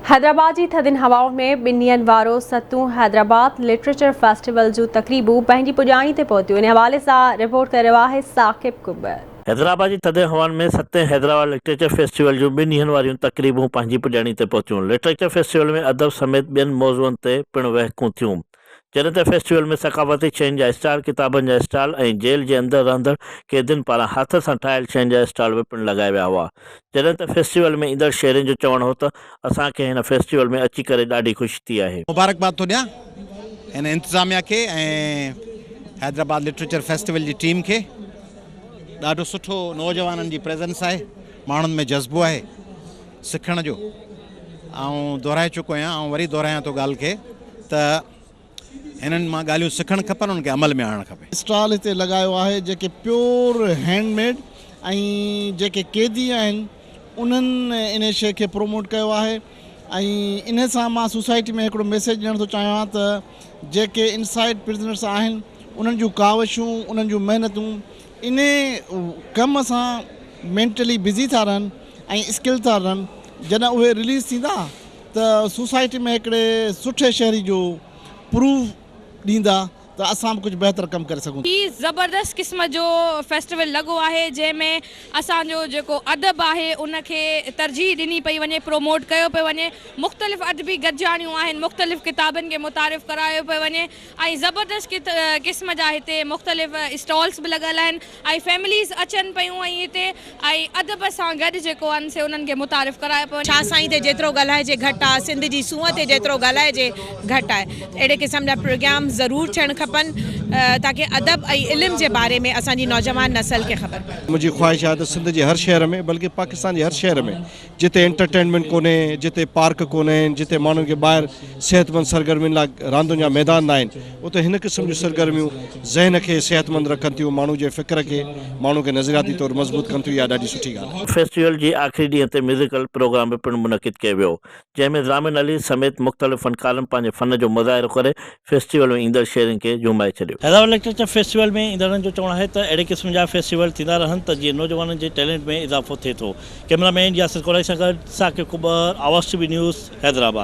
حيدرآباد جي ٿڌين هوائن ۾ ٻن ڏينهن وارو ستون حيدرآباد لٽريچر فيسٽيول جون تقريبون پنهنجي پڄاڻي تي پهتيون ان حوالي سان رپورٽ ڪري رهيو آهي ثاقب ڪٻر. حيدرآباد جي ٿڌين هوائن ۾ ستين حيدرآباد لٽريچر فيسٽيول جون ٻن ڏينهن واريون تقريبون پنهنجي پڄاڻي تي پهتيون. لٽريچر فيسٽيول ۾ ادب سميت ٻين موضوعن تي پڻ ويهڪون ٿيون. جڏهن ته فيسٽيول ۾ ثقافتي شين جا اسٽال، ڪتابن جا اسٽال ۽ جيل جي اندر رهندڙ قيدين پاران هٿ سان ٺاهيل شين جا اسٽال به پڻ لڳايا ويا هئا. جڏهن ته فيسٽيول ۾ ايندڙ شهرين جو چوڻ هو ته اسان کي هن فيسٽيول ۾ اچي ڪري ڏاڍي خوشي ٿي آهي. مبارڪباد ٿو ڏيان هن انتظاميا کي ۽ حيدرآباد لٽريچر فيسٽيول جي ٽيم کي ڏاڍو سٺو نوجوانن جي پريزنس آهي ماڻهن ۾ جذبو آهي سکڻ جو آئون دهرائي چڪو آهيان آئون وري دهرايان ٿو ڳالهه کي ته هنن مان ڳالهيون سکڻ کپن انهن کي عمل ۾ آڻڻ کپي. اسٽال هتي لڳايو آهي جيڪي پيور هينڊ ميڊ ۽ جيڪي قيدي آهن انهن انهي شيء کي پروموٽ ڪيو آهي ۽ انهي سان مان سوسائٽي ۾ هڪڙو ميسيج ڏيڻ ٿو چاهيان ته جيڪي انسائيڊ پرزنرس آهن انهن جون ڪاوشون انهن جون محنتون انهي ڪم سان مينٽلي بزي ٿا رهن ۽ اسڪل ٿا رهن جڏهن اهي رليز ٿيندا ته سوسائٽي ۾ هڪڙي سٺي شهري جو پروف ڏيندا ته اسان به ڪجهه بهتر ڪم ڪري سگهون ٿا. هي زبردست قسم جو فيسٽيول لڳو آهي جنهن ۾ اسان جو جيڪو ادب آهي ان کي ترجيح ڏني پئي وڃي پروموٽ ڪيو پيو وڃي مختلف ادبي گڏجاڻيون آهن مختلف ڪتابن کي متعارف ڪرايو پيو وڃي ۽ زبردست قسم جا هتي مختلف اسٽالس به لڳل آهن ۽ فيمليز اچن پيون ۽ هتي ۽ ادب سان گڏ جيڪو آهن سي انهن کي متعارف ڪرايو پيو وڃي. شاهه سائين تي جيترو ڳالهائجي گهٽ آ، سنڌ جي سونهن تي جيترو ڳالهائجي گهٽ آهي. اهڙي قسم جا پروگرام ضرور ٿيڻ کپن تاڪه ادب ۽ علم جي باري ۾ اسان جي نوجوان نسل کي خبر پوي. منهنجي خواهش آهي ته سنڌ جي هر شهر ۾ بلڪه پاڪستان جي هر شهر ۾ جتي انٽرٽينمينٽ ڪونهي، جتي پارڪ ڪونهن، جتي ماڻهن کي ٻاهر صحتمند سرگرمين لاء راندن جا ميدان ناهن، اتي هن قسم جون سرگرميون ذهن کي صحتمند رکن ٿيون، ماڻهو جي فڪر کي، ماڻهو کي نظرياتي طور مضبوط ڪن ٿيون، اها ڏاڍي سٺي ڳالهه آهي. فيسٽيول جي آخري ڏينهن تي ميوزيڪل پروگرام به پڻ منعقد ڪيو ويو، جنهن ۾ ضامن علي سميت مختلف فنڪارن پنهنجي فن جو مظاهرو ڪري فيسٽيول ۾ ايندڙ شهرين کي جهومائي ڇڏيو. حيدرآباد لٽريچر فيسٽيول ۾ ايندڙن جو چوڻ آهي ته اهڙي قسم جا فيسٽيول ٿيندا رهن ته جيئن نوجوانن جي ٽيلنٽ ۾ اضافو ٿئي ٿو. ڪئميرا مين ياسر ڪورائي سان گڏ Saqib Kubar, Awaz T V news, Hyderabad.